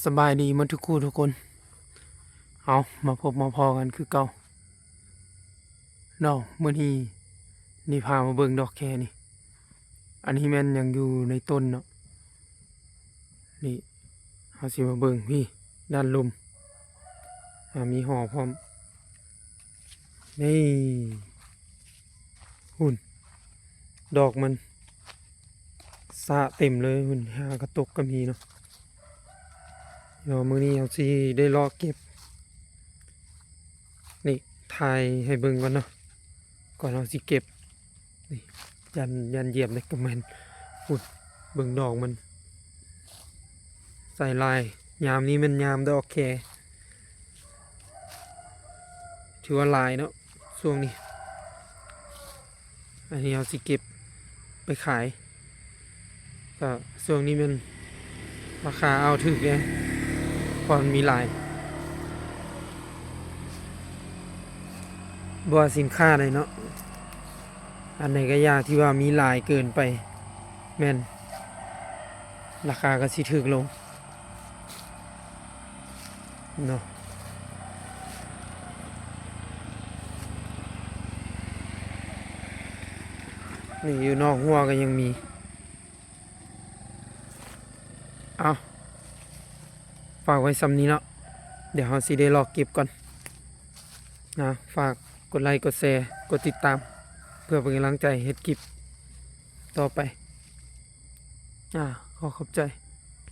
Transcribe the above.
ສະບາຍດີໝົດທຸກຄູ່ທຸກຄົນ. ເອົາ ມາພົບມາພໍ້ກັນຄືເກົ່າເນາະ. ມື້ນີ້ນີ້ພາມາເບິ່ງດອກແຄນີ້. ອັນນີ້ແມ່ນຍັງຢູ່ໃນຕົ້ນເນາະ. ນີ້ ເຮົາຊິມາເບິ່ງພີ້ ດ້ານລຸ່ມ ອາ ມີຫໍ້ພ້ອມ. ນີ້ ພຸ້ນ ດອກມັນສະເຕັມເລີຍພຸ້ນ. ຫາກະຕົກກະມີເນາະ. ດຽວມື້ນີ້ເຮົາຊິໄດ້ເລາະເກັບ. ນີ້ ຖ່າຍໃຫ້ເບິ່ງກ່ອນເນາະ ກ່ອນເຮົາຊິເກັບ. ນີ້ ຢ້ານ ຢ້ານຢຽບເດ້ກະແມ່ນ. ພຸ້ນ ເບິ່ງດອກມັນ ໃສ່ຫຼາຍ. ຍາມນີ້ແມ່ນຍາມດອກແຄ ຖືວ່າຫຼາຍເນາະຊ່ວງນີ້. ອັນນີ້ເຮົາຊິເກັບໄປຂາຍ. ກະຊ່ວງນີ້ແມ່ນລາຄາເອົາຖືກແດ່ ເພາະມັນມີຫຼາຍ. ບໍ່ວ່າສິນຄ້າໃດເນາະ ອັນໃດກະຢ່າທີ່ວ່າມີຫຼາຍເກີນໄປ ແມ່ນລາຄາກະຊິຖືກລົງເນາະ. ນີ້ ຢູ່ນອກຮົ້ວກະຍັງມີ. ເອົາ ຝາກໄວ້ສ່ຳນີ້ເນາະ. ດຽວເຮົາຊິໄດ້ລອກເກັບກ່ອນນະ. ຝາກກົດໄລ ກົດແຊ ກົດຕິດຕາມ ເພື່ອເປັນກຳລັງໃຈເຮັດຄລິບຕໍ່ໄປ. ອາ ຂໍຂອບໃຈ.